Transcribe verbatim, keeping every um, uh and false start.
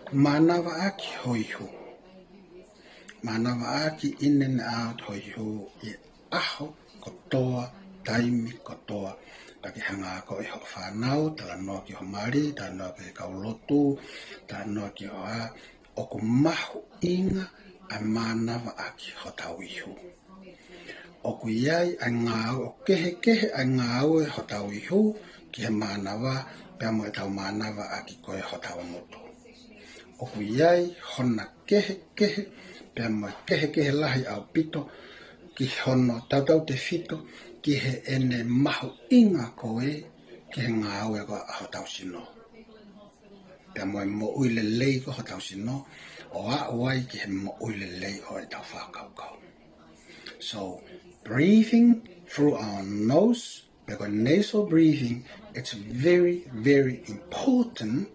Mānavaʻaki ho ihu. Mānavaʻaki in and out ho ihu ʻi he ʻaho kotoa, taimi kotoa. Pea ke hanga ko e hoʻo fānau, talanoa ki ho mali, talanoa ki he kau lotu, talanoa ki ho ʻā, ʻoku mahuʻinga ʻa e mānavaʻaki hotau ihu. ʻOku ʻi ai ʻa e ngāue, ʻoku kehekehe ʻa e ngāue hotau ihu ki he mānava, pea mo ʻetau mānavaʻaki ko e hotau ngutu. ʻOku ʻi ai hona kehekehe, pea mo e kehekehe lahi ʻaupito, ki hono tautautefito, ki heʻene mahuʻinga ko ē, ki he ngāue ko ē ʻa hotau sino. Pea mo e moʻui lelei ko ē hotau sino, ʻo aʻu ai ki he moʻui lelei ʻo ʻetau fakakaukau. So, breathing through our nose, pe ko e nasal breathing, it's very, very important